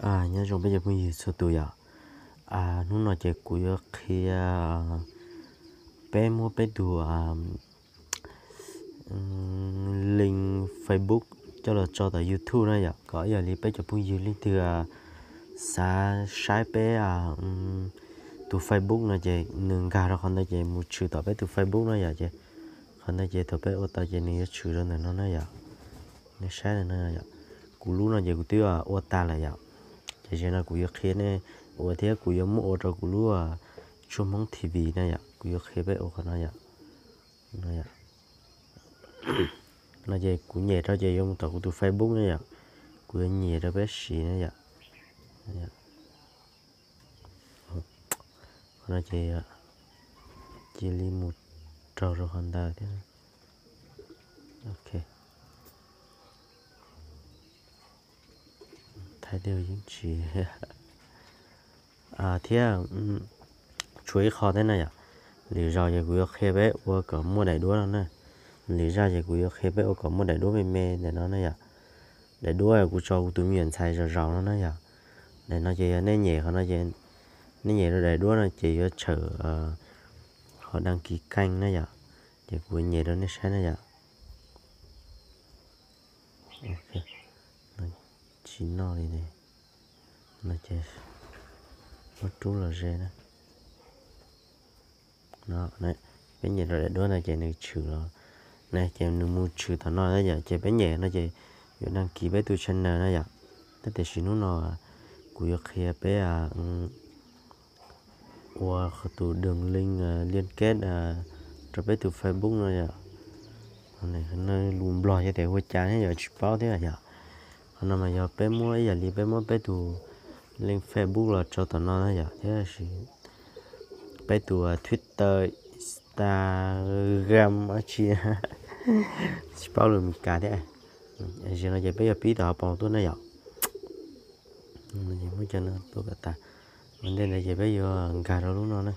Nyob zoo peb cov phooj ywg txhua tus yom. Hnub no ces kuv yuav qhia peb muab peb tus link Facebook coj los tso tom YouTube na yom, kom ib yam li peb cov phooj ywg leej twg xav saib peb tus Facebook no ces nws nkag rau qhov ntawd ces mus tshwm tom peb tus Facebook na yom, ces qhov ntawd ces thaum peb ua tau ces nws yuav tshwm rau ntawm no na yom. Nej saib no yom, kuv lub no ces kuv twb ua tag lawm yom. Ces zaum no kuv yuav qhia nej ua thiab kuv yuav muab ua rau kuv lub Tshuaj Hmoob T V na yom, kuv yuav qhia peb ua qhov no yom. No ces kuv nyem rau ces yuav mus tom kuv tus Facebook na yom, kuv yuav nyem rau peb siv na yom. Qhov no ces cia li mus raug rau qhov ntawd thiab. Ok, thaij tej yeej tsis thiab. Tshuav ib qho thiab na yom, lwm zaus ces kuv yuav qhia peb ua kom muaj daim duab no na. Lwm zaj ces kuv yuav qhia peb ua kom muaj daim duab me me ntawm no na yom. Daim duab kuv tso kuv tus me nyuam ntxhais zaum zaum no na yom. Daim no ces yog nej nyem qhov no ces nej nyem rau daim duab no ces yuav tshawm qhov đăng ký kênh na yom. Ces kuv nyem rau nej saib na yom. Tsis noj li ne. No ces muab rub los ze na. Peb nyem rau daim duab no ces nws tshwm los, ces nws mus tshwm tom no yom, ces peb nyem no ces yuav đăng ký peb tus channel na yom. Tab tiam sis hnub no kuv yuav qhia peb ua tus đường link liên kết rau peb tus Facebook no yom. Lus Nplog ces tes hu cas thiab yom, tsis paub thiab yom. Qhov no mas yog peb muab ib yam li peb muab peb tus link Facebook los tso tom no na yom, thiab peb tus Twitter, Instagram dab tsi, tsis paub lus Meskas thiab. Zaum no ces peb yuav pib tom hauv paus tuaj na yom. Muab cov no tuaj kom tas. Ua ntej ntawd ces peb yuav nkag rau lub no na.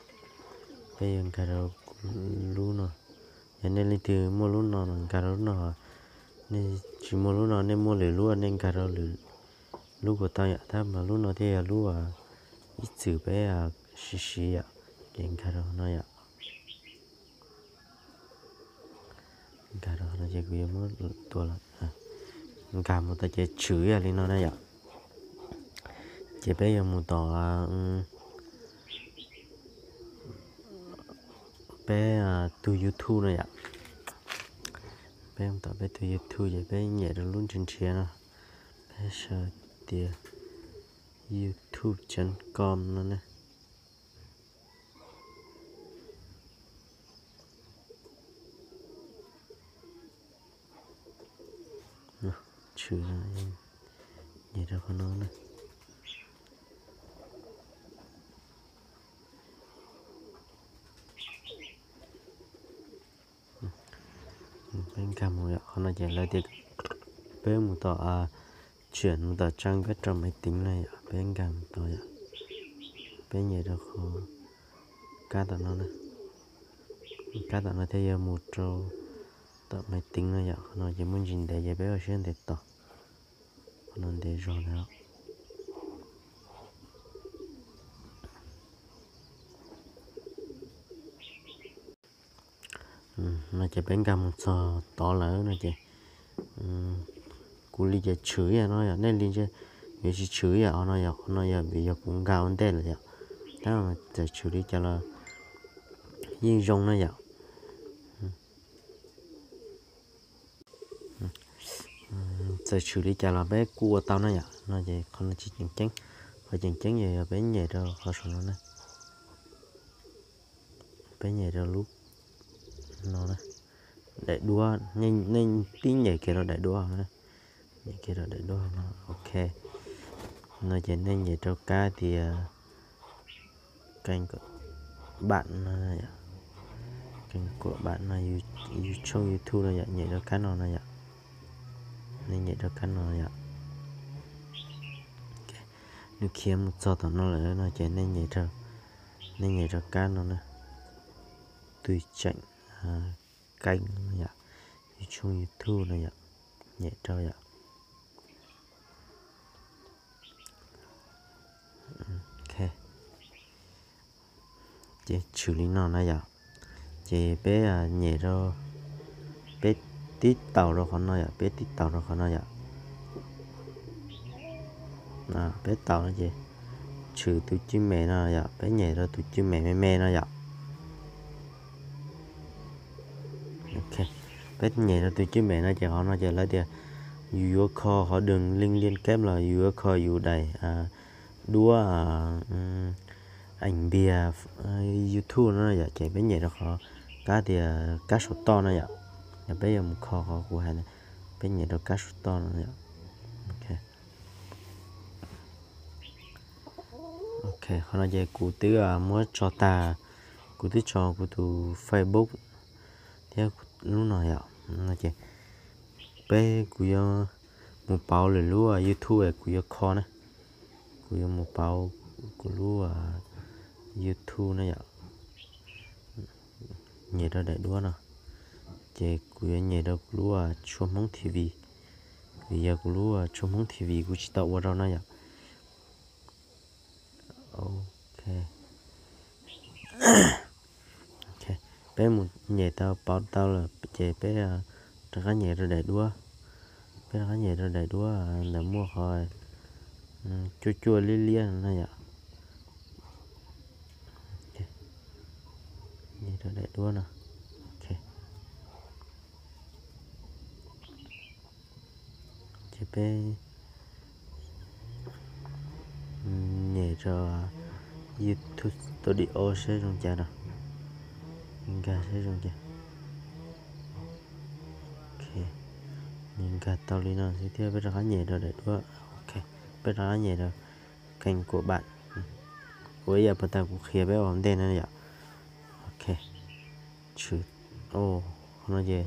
Peb yuav nkag rau lub no. Yog nej leej twg muaj lub no mas nkag rau lub no. Nej tsis muaj lub no, nej muaj lwm lub nej nkag rau lwm lub kuj tau yom. Tab mas lub no thiaj yog lub ib txwm peb siv siv yom. Ces nkag rau no yom. Nkag rau no ces kuv yuav muab tua los, nkag mus tau ces tshwm ib yam li no na yom. Ces peb yuav mus tom peb tus YouTube no yom. Peb mus tom peb tus YouTube ces peb nyem rau lub nrhiav nrhiav no, peb sau tias youtube chấm com no ne. Tshwm, nyem rau qhov no na. Peb nkag mus yom, qhov no ces lawv tias peb mus tom, chuyển mus tom trang web trong máy tính na yom, peb nkag mus tod yom. Peb nyem rau qhov kab tom no na. Kab tom no thiaj yuav mus rau tom máy tính no yom. Qhov no ces muaj ntsis ntev ces peb ua siab ntev tos. Qhov no ntev zog ntawd. No ces peb nkag mus txog tod lawm no ces kuv li ces tshwm ib yam no yom, nej li yuav tsis tshwm ib yam no yom. Qhov no yog vim yog kuv nkag ua ntej lawm yom. Tab mas txawm tshwm li cas los yeej zoo na yom. Txawm tshwm li cas los peb kuj ua tau na yom. No ces qhov no tsis tseem ceeb, qhov tseem ceeb yog yog peb nyem rau qhov saum no na. Peb nyem rau lub no na, daim duab, nej tib nyem kiag rau daim duab no na. Nyem kiag rau daim duab no, ok. No ces nej nyem rau kab tias kênh của bạn no, kênh của bạn no, yus tshooj YouTube no yom, nyem rau kab no no yom. Nej nyem rau kab no yom. Nws khiav mus txog tom no lawm no ces nej nyem rau kab no na. Tùy chọn kênh no yom, yus tshooj YouTube no yom, nyem rau yom. Ces tshwm li no na yom. Ces peb nyem rau, peb tib taus rau qhov no yom, peb tib taus rau qhov no yom. Peb taus no ces tshwm tus cwj mem no yom, peb nyem rau tus cwj mem me me no yom. Peb nyem rau tus cwj mem no ces qhov no ces lawv tias yus yuav kho qhov đường link liên kết los yus yuav kho yus daim duab ees npias YouTube no yom, ces peb nyem rau qhov kab tias kab saum toj no yom. Yog peb yuav mus kho qhov kuv hais, peb nyem rau kab saum toj no yom. Ok, qhov no ces kuv twb muab tso tag, kuv twb tso kuv tus Facebook thiab lub no yom. No ces peb, kuv yuav mus pauv lwm lub YouTube es kuv yuav kho na. Kuv yuav mus pauv kuv lub YouTube na yom. Nyem rau daim duab no, ces kuv yuav nyem rau kuv lub Tshuaj Hmoob T V, vim yog kuv lub Tshuaj Hmoob T V kuv tsis tau ua rau na yom. Ok, peb mus nyem tau pauv tau lawm ces peb rov qab nyem rau daim duab. Peb rov qab nyem rau daim duab ntawm muaj qhov cuaj cuaj liab liab no na yom. Nyem rau daim duab no. Ces peb nyem rau YouTube Studio seb zoo cas no. Nkag seb zoo cas. Nws nkag tau li no xwb thiab peb rov qab nyem rau daim duab. Ok, peb rov qab nyem rau kênh của bạn. Ua ib yam puas tas kuv qhia peb ua ntej no yom. Ok, tshwm, qhov no ces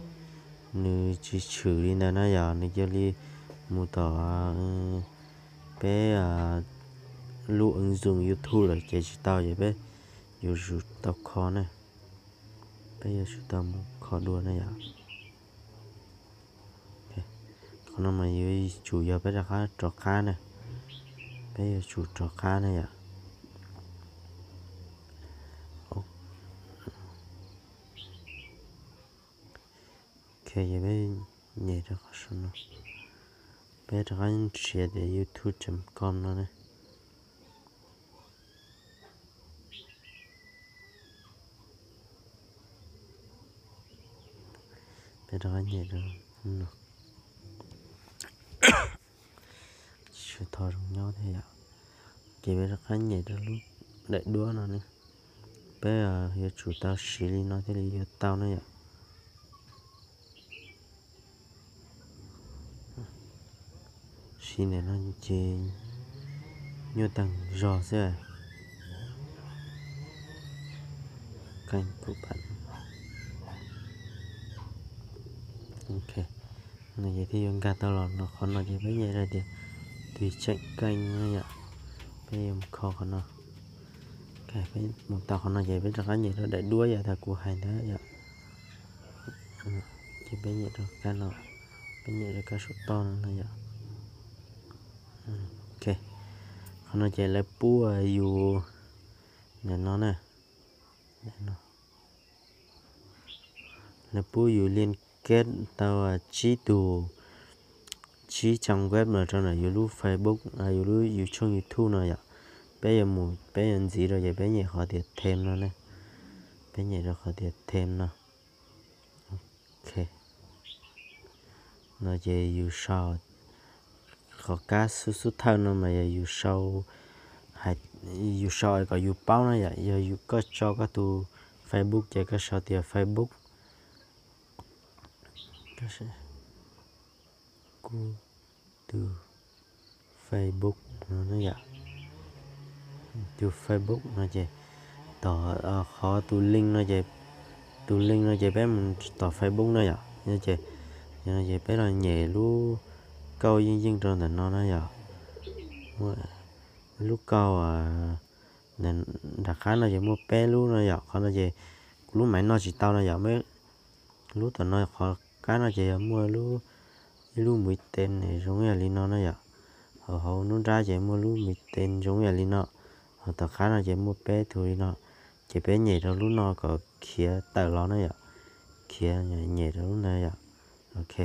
nws tsis tshwm li ntawd na yom, nws cia li mus tom peb lub ứng dụng YouTube lawm ces tsis tau, ces peb yuav tsum tau kho na. Peb yuav tsum tau mus kho dua na yom. Qhov no mas yuav tsum yog peb rov qab rov qab na. Peb yuav tsum rov qab na yom. Ok, peb nyem rau qhov saum no. Peb rov qab nrhiav tias youtube chấm com no ne. Peb rov qab nyem rau no. Tsis tau zoo nyob thiab yom. Ces peb rov qab nyem rau lub daim duab no ne. Peb yuav tsum tau siv li no thiaj li yuav tau na yom. Siv ntawm no ces nyuaj tag zog xwb. Ok, no ces thiaj yuav nkag tau los no. Qhov no ces peb nyem rau tias tùy chọn kênh no yom. Peb yuav mus kho qhov no. Peb mus tau qhov no ces peb rov qab nyem rau daim duab yam tas kuv hais ntawd yom. Ces peb nyem rau kab no, peb nyem rau kab saum toj no no yom. Ok, qhov no ces lawv pub yus ntawm no na. Lawv pub yus liên kết tau tsib tus, tsib trang web los rau ntawm yus lub Facebook, yus lub, yus tshooj YouTube no yom. Peb yuav mus, peb yuav ntxiv rau ces peb nyem qhov tias thêm no ne. Peb nyem rau qhov tias thêm no. Ok, no ces yus sau, qhov kab xub xub thawj no mas yog yus sau, yus sau kom yus paub na yom. Yog yus, koj tso koj tus Facebook ces koj sau tias Facebook, kuv tus Facebook no yom. Tus Facebook no ces tom qhov tus link no ces, tus link no ces peb mus tom Facebook na yom. Ces, ces peb los nyem lub kauj yeej yeej rau ntawm no na yom. Lub kauj nram qab no ces muaj peb lub no yom. Qhov no ces kuv lub maiv noj tsis tau no yom. Lub tom no qhov qab no ces yog muaj ib lub mũi tên zoo ib yam li no na yom. Hauv, hauv nruab nrab ces muaj lub mũi tên zoo ib yam li no. Hauv tom qab no ces muaj peb tug li no. Ces peb nyem rau lub no kom khiav tawm los na yom. Khiav, nyem rau lub no yom. Ok,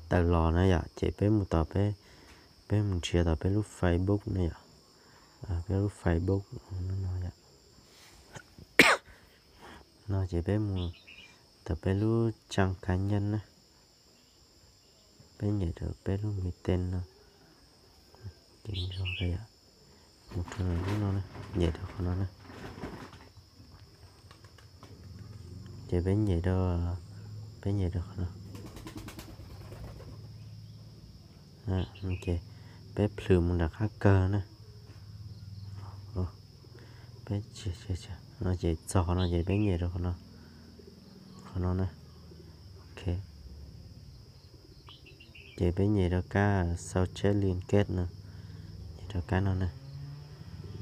tawm los na yom, ces peb mus tom peb, peb mus nrhiav tom peb lub Facebook na yom. Peb lub Facebook no yom. No ces peb mus tom peb lub trang cá nhân na. Peb nyem rau peb lub mí ten no. Ces mus rau lub no, nyem rau qhov no na. Ces peb nyem rau, peb nyem rau qhov no. Ces peb plhws mus nram qab kawg na. Peb, no ces txog qhov no ces peb nyem rau qhov no, qhov no na. Ok, ces peb nyem rau kab sau tsheb liên kết no, nyem rau kab no na.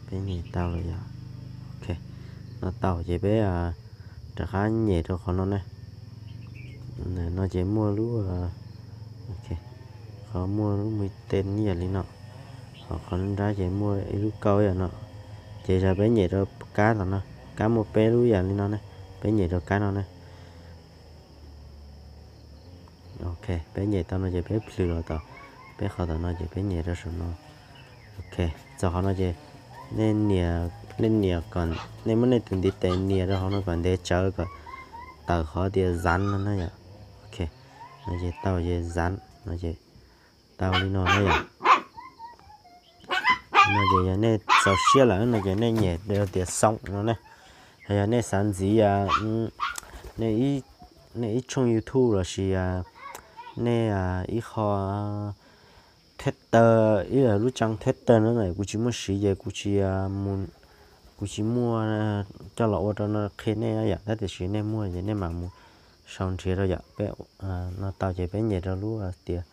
Peb nyem tau lawm yom. Ok, no tau ces peb rov qab nyem rau qhov no na. No ces muaj lub, qhov muaj lub mí ten ib yam li no. Ho qhov nrab ces muaj ib lub kauj ib yam no. Ces yog peb nyem rau kab tom no, kab muaj peb lub yam li no na. Peb nyem rau kab no na. Ok, peb nyem tau no ces peb plhws los tom peb qhov tom no ces peb nyem rau saum no. Ok, txog qhov no ces nej nias, nej nias kom, nej muab nej tus ntiv tes nias rau hauv no kom ntev tsawv kom tawm qhov tias dán no na yom. Ok, no ces tau ces dán no ces tau li no na yom. No ces yog nej txaus siab lawm no ces nej nyem rau tias xoo no ne. Yog nej xav ntxiv nej ib tshooj YouTube los sis nej ib qho Twitter, ib lub trang Twitter no kuv tsis muaj siv ces kuv tsis, kuv tsis muaj coj los ua rau no qhia nej yom, tab tiam sis nej muaj ces nej mam mus sau nrhiav rau yom. Peb no tau ces peb nyem rau lub tias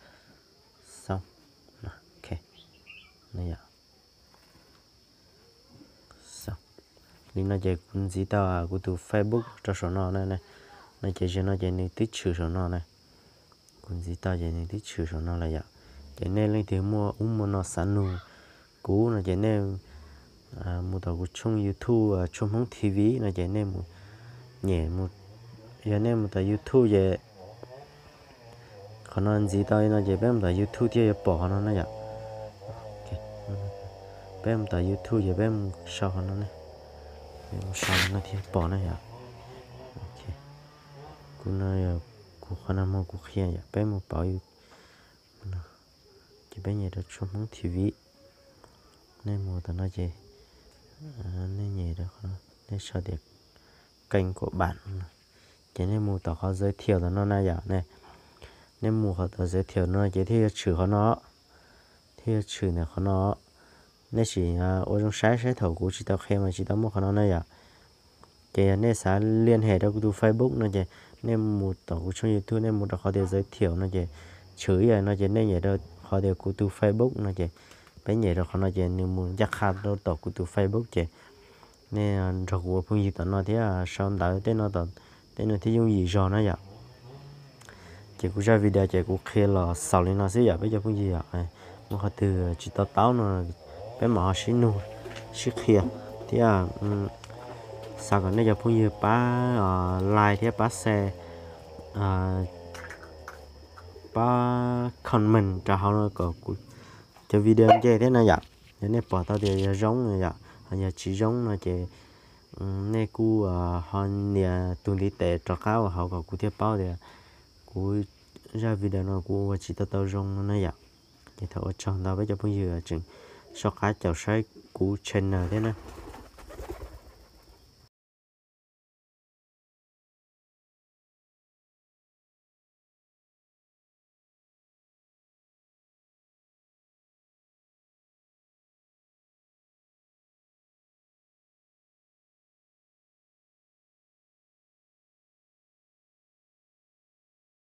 xoo. Ok, li no ces kuv ntxiv tau kuv tus Facebook rau saum no na. No ces zaum no ces nws twb tshwm saum no na. Kuv ntxiv tau ces nws twb tshwm saum no lawm yom. Ces nej leej twg muaj ub muaj no xav nug kuv no ces nej mus tom kuv tshooj YouTube Tshuaj Hmoob T V no ces nej mus nyem, yog nej mus tom YouTube ces qhov no ntxiv tau li no ces peb mus tom YouTube thiaj yuav pom qhov no na yom. Peb mus tom YouTube ces peb mus sau qhov no, sau no thiaj pom na yom. Kuv no, kuv qhov no mas kuv qhia yom, peb mus pauv, ces peb nyem rau Tshuaj Hmoob T V. Nej mus tom no ces nej nyem rau qhov no, nej sau tias kênh của bạn no. Ces nej mus tom qhov giới thiệu tom no na yom ne. Nej mus qhov tom giới thiệu no ces thiaj yuav tshwm qhov no, thiaj yuav tshwm ntawm qhov no. Nej sim ua zoo saib saib thaum kuv tsis tau qhia mas tsis tau muaj qhov no na yom. Ces yog nej xav liên hệ rau kuv tus Facebook no ces nej mus tom kuv tshooj YouTube, nej mus rau qhov tias giới thiệu no ces tshwm ib yam no ces nej nyem rau qhov tias kuv tus Facebook no ces peb nyem rau qhov no ces nws mus ncaj qha rau tom kuv tus Facebook ces nej nrog kuv ua phooj ywg tom no thiab sau ntawv tej no, tej no thiaj yooj yim zog na yom. Ces kuv zaj video ces kuv qhia los xaus li no xwb yom peb cov phooj ywg yom. Muaj qhov twg tsis to taub no peb mam ho sib nug sib qhia thiab. Xav kom nej cov phooj ywg pab like thiab pab share, pab comment rau hauv no kom kuv cov video nce thiab na yom. Yog nej pom tau tias yog zoo no yom, ho yog tsis zoo no ces nej kuj ho nias tus ntiv tes rov qab ua hauv kom kuv thiaj paub tias kuv zaj video no kuv ua tsis tau tau zoo no na yom. Ces thov ua tsaug ntau peb cov phooj ywg tseem soj qab caum saib kuv channel thiab na.